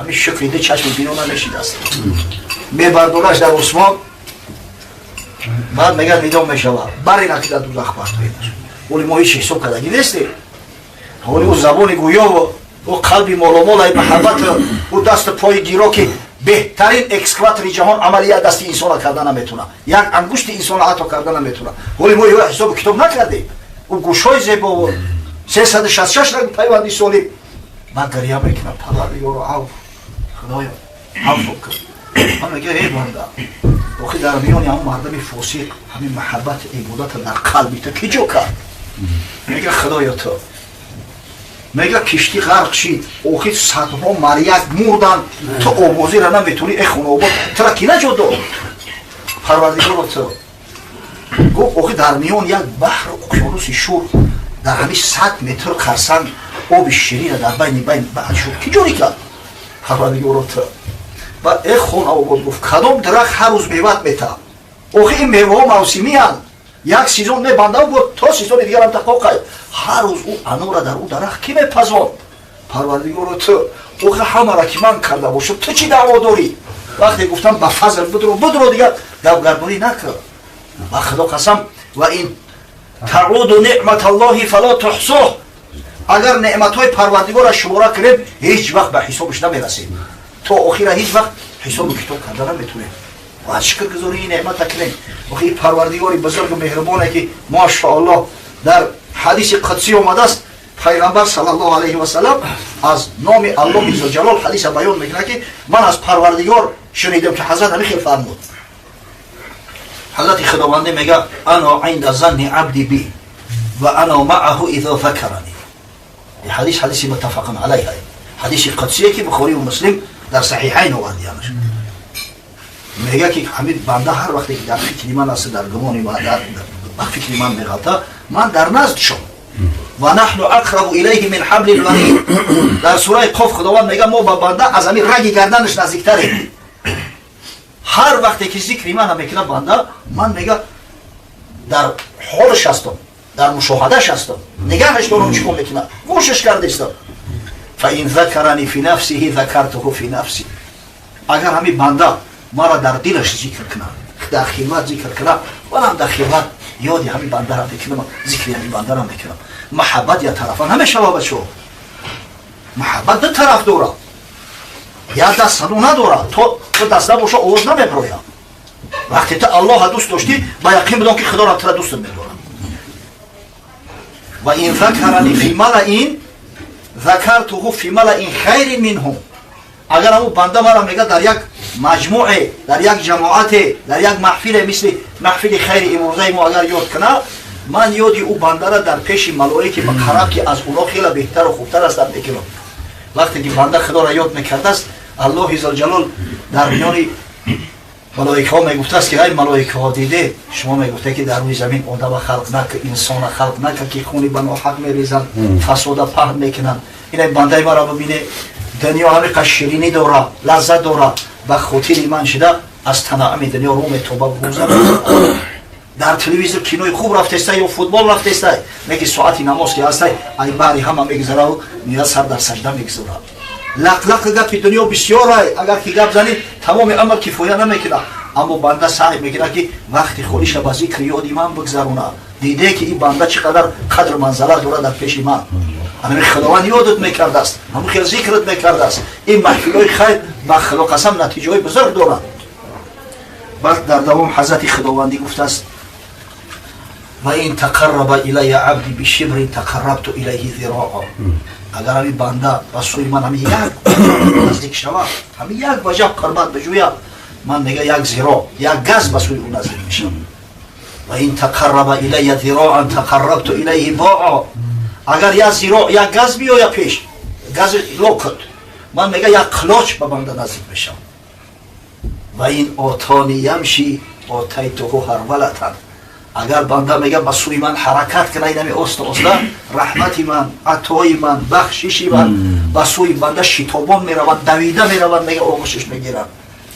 Ҳамин шукри ду чашми бино намешидааст. Мебардораш дар осмон, баъд мегӯяд, нидо мешавад, барина, ки дар дузах партоедаш. Оли мо ҳеч ҳисоб кардагӣ нестем. Оли ӯ забони гӯёву ӯ қалби моломолаи маҳаббат, ӯ дасту пои гиро, ки беҳтарин экскаватори ҷаҳон амали як дасти инсона карда наметавонад, як ангушти инсона ҳатто карда наметавонад. Ҳоли мо ё ҳисобу китоб накардем. Ӯ гӯшҳои зебову 366 ранг пайванди солим. Ман гиря мекунам: «Парвардигоро, афв, Худоё, афв кун». Ман мегӯям: «Эй банда, охи дар миёни ҳамон мардами фосиқ ҳамин маҳаббати ибодата дар қалби ту ки ҷо кард?» Мега: «Худоё, ту». Мега: «Киштӣ ғарқ шид, охи садҳо маряк мурданд, ту овозира наметонӣ. Э хонаобод, тура ки наҷот дод?» «Парвардигоро, ту». Гуфт: «Охи дар миён як баҳру уқёнуси шур, дар ҳамин 100 метр қарсанг оби ширина дар байни байни баҳр шур ки ҷорӣ кард?» «Парвардигоро, ту». Баъд: «Э хонаобод, гуфт, кадом дарахт ҳар рӯз меват метаҳад? Охи ин меваҳо мавсимиянд, як сезон мебандав, бо то сезони дигарам тақоқай. Ҳар рӯз ӯ анора дар ӯ дарахт кӣ мепазон?» «Парвардигоро, ту». «Охи ҳамара ки ман карда бошам, ту чӣ даъво дорӣ?» Вақте гуфтам, ба фазл будро, будро, дигар гапгардонӣ накар. Ба Худо қасам, وإن تعدوا نعمة الله فلا تحصوها. Агар неъматҳои Парвардигорро шумора кунем, ҳеҷ вақт ба ҳисобаш намерасем. То охира ҳеҷ вақт ҳисобу китоб карда наметунем. Бояд шукргузории ин неъмата кунем. Охи Парвардигори бузургу меҳрубоне, ки машааллоҳ, дар ҳадиси қудсӣ омадааст, Пайғамбар саллаллоҳу алайҳи васалам аз номи Аллоҳи зулҷалол ҳадиса баён мекунад, ки ман аз Парвардигор шунидам, ки ҳазрат ҳамин хел фармуд. Ҳазрати Худованде мега: أنا عند ظن عبدي بي وأنا معه إذا ذكرني. ҳадис ҳадиси متفق عليه, ҳадиси қудсие, ки Бухорию Муслим дар Саҳиҳайн овардиянаш. Мега, ки ҳамин банда ҳар вақте ки дар фикри ман аст, дар гумони ман, ба фикри ман меғалта, ман дар наздшон. ونحن أقرب إليه من حبل الوريد. Дар сураи Қоф Худованд мега: мо ба банда аз ҳамин раги гарданаш наздиктарем. Ҳар вақте ки зикри мана мекунад банда, ман, мега, дар ҳолаш ҳастам, дар мушоҳадаш ҳастам, нигаҳаш дорам, чӣ кор мекунад, гӯшаш кардистам. فإن ذكرني في نفسه ذكرته في نفسي. Агар ҳамин банда мара дар дилаш зикр кунад, дар хилват зикр кунад, манам дар хилват ёди ҳамин бандара мекунам, зикри ҳамин бандара мекунам. Маҳаббат я тарафа намешава, бачо. Маҳаббат ду тараф дорад, як даст садо надорад. То ту даст набоша, овоз намеброяд. Вақте ту Аллоҳа дӯст доштӣ, ба яқин бидон, ки Худоро тура дӯстат медорад. وإن ذكرني في ملإ ذكرته في ملإ خير منهم. Агар ҳамун банда мара, мега, дар як маҷмӯе, дар як ҷамоате, дар як маҳфиле мисли маҳфили хайри имрӯзаи мо агар ёд кунад, ман ёди ӯ бандара дар пеши малоики муқарраб, ки аз уно хеле беҳтару хубтар ҳастанд, мекунам. Вақте ки банда Худоро ёд мекардааст, Аллоҳи зулҷалол дар миёни малоикаҳо мегуфтааст, ки ай малоикаҳо, диде, шумо мегуфте, ки дар рӯи замин одама халқ нака, инсона халқ нака, ки хуни ба ноҳақ мерезанд, фасода паҳн мекунанд. Инай бандаи маро бибине, дунё ҳамиқа ширинӣ дора, лаззат дора, ба хотири ман шида аз танаъами дунё рӯ метоба, рӯза. Дар телевизор кинои хуб рафтестай ё футбол рафтестай, неки соати намоз ки ҳастай, ай баҳри ҳама мегузараву меяд, сар дар сажда мегузорад. Лақлақи гапи дунё бисёрай, агар ки гап занӣ, тамоми амр кифоя намекунад. Аммо банда саъй мекунад, ки вақти холиша ба зикри ёди ман бигзаронад. Диде, ки ин банда чӣ қадар қадру манзалат дорад дар пеши ман. Ҳамин Худованд ёдат мекардааст, ҳамин хел зикрат мекардааст. Ин маҳфилҳои хайр, ба Худо қасам, натиҷаҳои бузург дорад. Баъд дар давом ҳазрати Худовандӣ гуфтааст: وإن تقرب إلي عبدي بشبر تقربت إليه ذراعا. Агар ҳамин банда ба сӯи ман ҳамин як наздик шавад, ҳамин як ваҷаб қурбат биҷӯяд, ман, мега, як зиро, як газ ба сӯи ӯ наздик мешавам. وإن تقرب إلي ذراعا تقربت إليه باعا. Агар як зиро, як газ биёя пеш, гази локот, ман, мега, як қилоч ба банда наздик мешавам. وإن أتاني يمشي أتيته هرولة. Агар банда, мега, ба сӯи ман ҳаракат кана, инами оста оста, раҳмати ман, атои ман, бахшиши ман ба сӯи банда шитобон меравад, давида меравад, мега, оғӯшиш мегирад.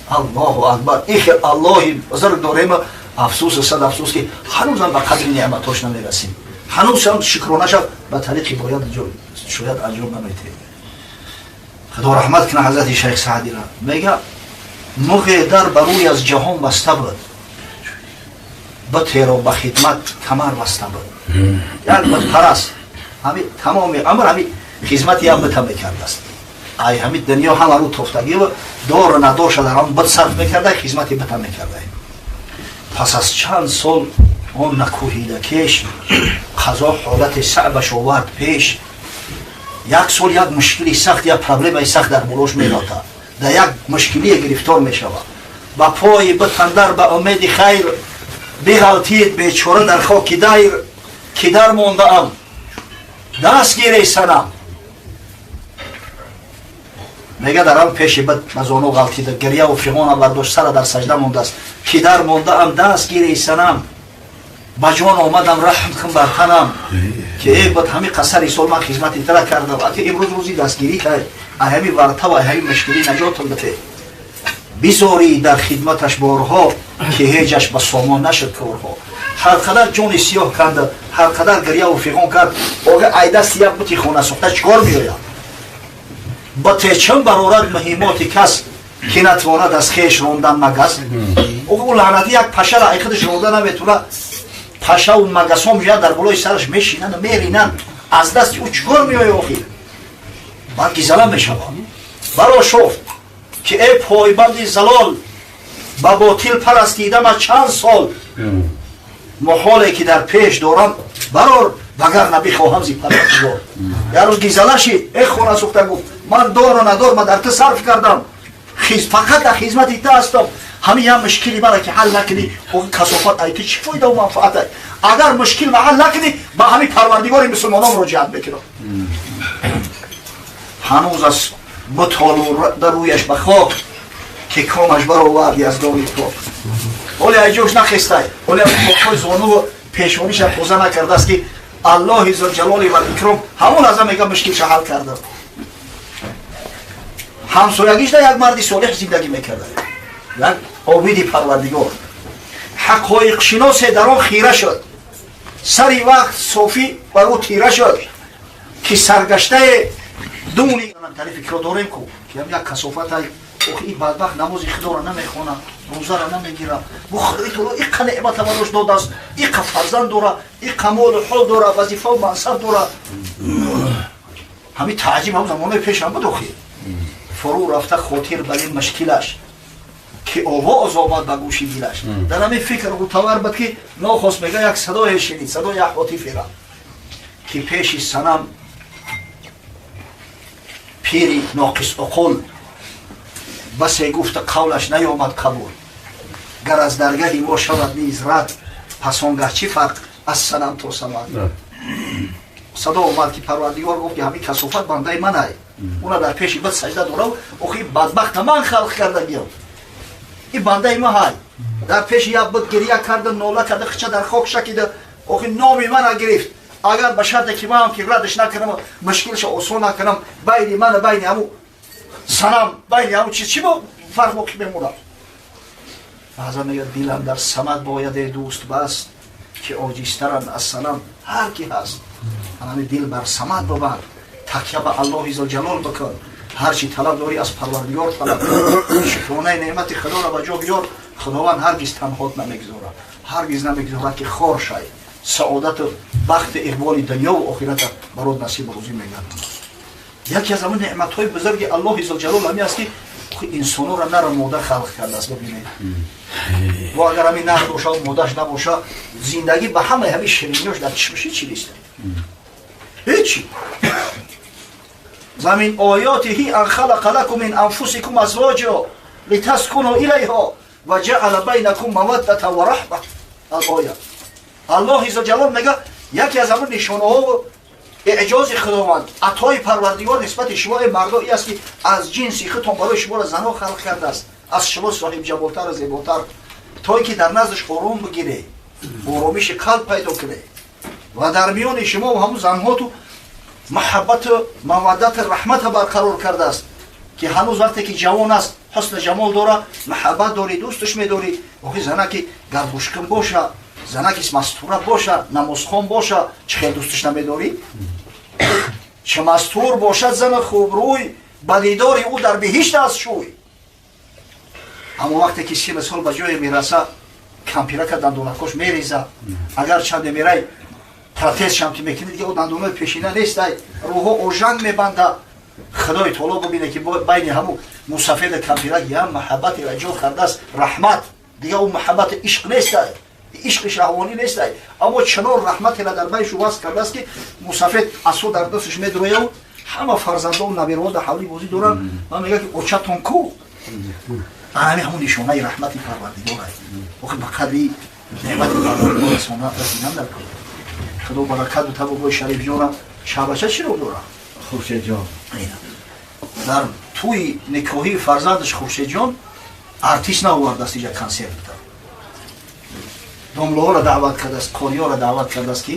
Аллоҳу акбар! Ин хел Аллоҳи бузург дорем. Афсӯсу сад афсӯс, ки ҳанӯзам ба қадри неъматош намерасем, ҳанӯзам шукронаша ба тариқи бояд шояд анҷом наметиҳем. Худо раҳмат кунад ҳазрати шайх Саъдиро. Мега муғе дар ба рӯй аз ҷаҳон баста буд, битеро ба хидмат камар баста буд. Як бутпараст ҳами тамоми амр ҳами хизмати як бита мекардааст. Ай ҳами дунё ҳама рӯ тофтагӣ дору надорша дар он бит сарф мекарда, хизмати бита мекарда. Пас аз чанд сол он накӯҳида кеш, қазо ҳолати саъбаш овард пеш. Як сол як мушкили сахт, як проблемаи сахт дар болош мерота, дар як мушкилие гирифтор мешавад. Ба пои битандар ба умеди хайр биғалтид бечора дар хоки дайр, ки дар мондаам, даст гирей санам. Мега дар ам пеши бит ба зону ғалтида, гирьяву фиғона бардошт, сара дар сажда мондааст, ки дар мондаам, даст гирей санам, ба ҷон омадам, раҳм кун бар танам, ки э бит ҳами қасари сол ман хизмати тара кардам, аки имрӯз рӯзи дастгирӣ кай, ай ҳами вартаву ай ҳами мушкилӣ наҷотам бите. Бизорӣ дар хидматаш борҳо, ки ҳеҷаш ба сомон нашуд корҳо. Ҳар қадар ҷони сиёҳ канда, ҳар қадар гирьяву фиғон кард, ога ай дасти як бути хона сохта чӣ кор меояд? Ба течам барорад муҳиммоти кас, ки натвонад аз хеш рондан магас. Ога ӯ лаънатӣ як пашара ай худаш ронда наметуна, пашаву магасон меояд дар болои сараш мешинанд, меринанд, аз дасти ӯ чӣ кор меояд? Охир баъд гизала мешавад. Барошофт ки э пойбанди залол, ба ботил парастидама чанд сол, муҳоле ки дар пеш дорам барор, вагарна бихоҳам зи парвардигор. Як рӯз гизала шид, э хона сӯхта, гуфт: ман дору надор ма дар ту сарф кардам, фақат дар хизмати ту ҳастам, ҳамин як мушкили мара ки ҳал накунӣ, касофат ай ту чӣ фоидаву манфаат? Агар мушкил ма ҳал накунӣ, ба ҳамин парвардигори мусулмонон муроҷиат мекунам. Ҳанӯз аз бутолу дар рӯяш ба хок, ки комаш баровард яздони пок. Ҳоле айҷош нахестай, ҳоле хокҳои зонуву пешониша тоза накардааст, ки аллоҳи зулҷалоли валикром ҳамон лаҳза мега мушкилша ҳал карда. Ҳамсоягишда як марди солеҳ зиндагӣ мекарда, як обиди парвардигор, ҳақоиқшиносе дар он хира шуд, сари вақт софӣ бар ӯ тира шуд, ки саргаштае дуни тари фикро дорем ку, ки як касофатай, охи ин бадбахт намози худоро намехона, рӯзаро намегира, бу худои таоло иқа неъмата барош додааст, иқа фарзанд дора, иқа молу ҳол дора, вазифаву мансаб дора. Ҳамин таъҷиб ҳам замонои пешам буд. Охи фурӯ рафта хотир бар ин мушкилаш, ки овоз омад ба гӯши дилаш. Дар ҳамин фикр гутавар буд, ки нохост мега як садое шунид, садои як ҳотифера, ки пеши санам пири ноқис уқул басе гуфта, қавлаш наёмад қабул. Гар аз даргаҳи мо шавад низ рад, пас он гаҳ чӣ фарқ аз санам то самад? Садо омад, ки парвардигор гуфт, ки ҳамин касофат бандаи манай, уна дар пеши бад сажда дорам. Охи бадбахта ман халқ кардагиям, ин бандаи ма ҳай, дар пеши як бад гирья карда, нола карда, хича дар хок шакида, охи номи мана гирифт. Агар ба шарте ки маам ки радш накунам, мушкилша осон накунам, байни мана байни ҳаму санам, байни ҳаму чиз чӣ фарқ боқӣ мемонад? Баъзан мегӯяд: дилам дар самад бояд э дӯст баст, ки оҷизтаранд аз санам ҳар ки ҳаст. Ҳанами дил бар самад бибанд, такя ба аллоҳи зулҷалол бикун, ҳарчи талаб дорӣ аз парвардигор талаб кун, шукронаи неъмати худоро ба ҷо биёр. Худованд ҳаргиз танҳот намегузорад, ҳаргиз намегузорад, ки хор шай. Саодату бахти иқболи дунёву охирата барот насибу рӯзӣ мегардонад. Яке аз ҳамон неъматҳои бузурги аллоҳи зулҷалол ҳамин аст, ки инсонҳоро нару мода халқ кардааст. Бибинед, во агар ҳамин нар бошаву модаш набоша, зиндагӣ ба ҳамаи ҳамин ширинёш дар чишмаш ҳечи нест, ҳечи. Ва мин оятиҳи ан халақа лакум мин анфусикум азвоҷа литаскуну илайҳо ва ҷаала байнакум маваддата ва раҳма. Алоя аллоҳи зулҷалол мега: яке аз ҳамон нишонаҳо эъҷози худованд, атои парвардигор нисбати шумо э мардо и аст, ки аз ҷинси худтон барои шуморо занҳо халқ кардааст, аз шумо соҳибҷамолтару зеботар, то ки дар наздаш ором бигире, оромиши қалб пайдо кунед, ва дар миёни шумо ҳамун занҳоту маҳаббату маваддату раҳмата барқарор кардааст, ки ҳанӯз вақте ки ҷавон аст, ҳусни ҷамол дора, маҳаббат дорӣ, дӯсташ медорӣ. Охи занаки гарбушкин боша, занаки мастура боша, намозхон боша, чӣ хел дӯсташ намедорӣ? Чӣ мастур бошад зана хубрӯй. Ба дидори ӯ дар биҳишт аст шӯй. Аммо вақте ки 30 сол ба ҷое мераса, кампирака дандонакош мереза, агар чанде мерай протез шамти мекунӣ, дига ӯ дандонои пешина нестай, рӯҳо ожанг мебанда. Худои таоло бибине, ки байни ҳаму мусафеда кампирак я маҳаббате эҷод кардааст, раҳмат. Дига ӯ маҳаббати ишқ нестай, ишқи шаҳвонӣ нестай, аммо чунон раҳматера дар байшу васл кардааст, ки мусафед асо дар дасташ медрояу ҳама фарзандову набираҳо дар ҳавли бозӣ доранд ва мегӯяд, ки очатон ку. Ами ҳамун нишонаи раҳмати Парвардигор аст. Охир ба қадри неъмати Парвардигор расона расидан дар кор. Худо баракат бита бобои Шарифҷона. Шабача чӣ ном дорад? Хуршедҷон. Дар тӯи никоҳии фарзандаш Хуршедҷон артист наовардааст, иҷа консерт бита, домлаҳоро даъват кардааст, қориёро даъват кардааст, ки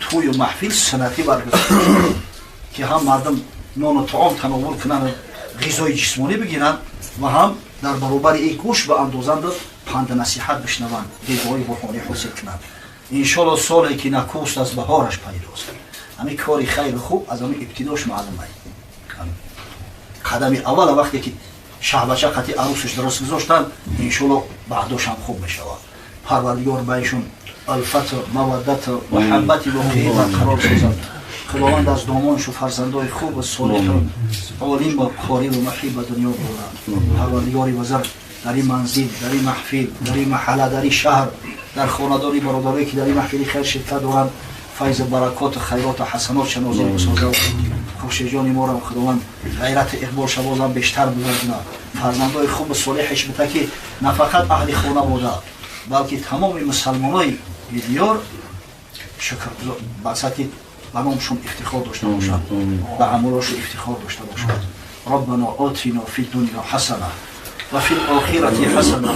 тӯю маҳфил суннатӣ баргузор, ки ҳам мардум нону таом тановул кунанд, ғизои ҷисмонӣ бигиранд ва ҳам дар баробари ин гӯш ба андозанду панду насиҳат бишнаванд, дидгоҳи рӯҳонӣ ҳосил кунанд. Иншолло, соле ки накӯст, аз баҳораш пайдост. Ҳамин кори хайру хуб аз ҳамин ибтидош маълум ай. Қадами аввала вақте ки шаҳбача қати арӯсаш дуруст гузоштанд, иншолло, баъдошам хуб мешавад. Парвардигор байшун улфату маваддату муҳаббати воқеӣ барқарор созад. Худованд аз домоншу фарзандои хубу солиҳу олим ва қориву маҳӣ ба дунё бурад. Парвардигори вазар дар ин манзил, дар ин маҳфил, дар ин маҳалла, дар ин шаҳр, дар хонадони бародарое, ки дар ин маҳфили хайр ширкат доранд, файзу баракоту хайроту ҳасанотша нозил бисозад. Хуршедҷони моро Худованд ғайрату иқболша бозам бештар бигардонад, фарзандои хубу солиҳеш бита, ки на фақат аҳли хонавода, балки тамоми мусалмонои диёр шукр басати ба номшон ифтихор дошта бошанд, ба амолошон ифтихор дошта бошанд. ربنا آتنا في الدنيا حسنة وفي الآخرة حسنة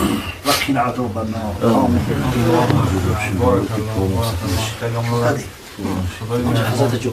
وقنا عذاب النار. آمين. بارك الله. حضرت جو.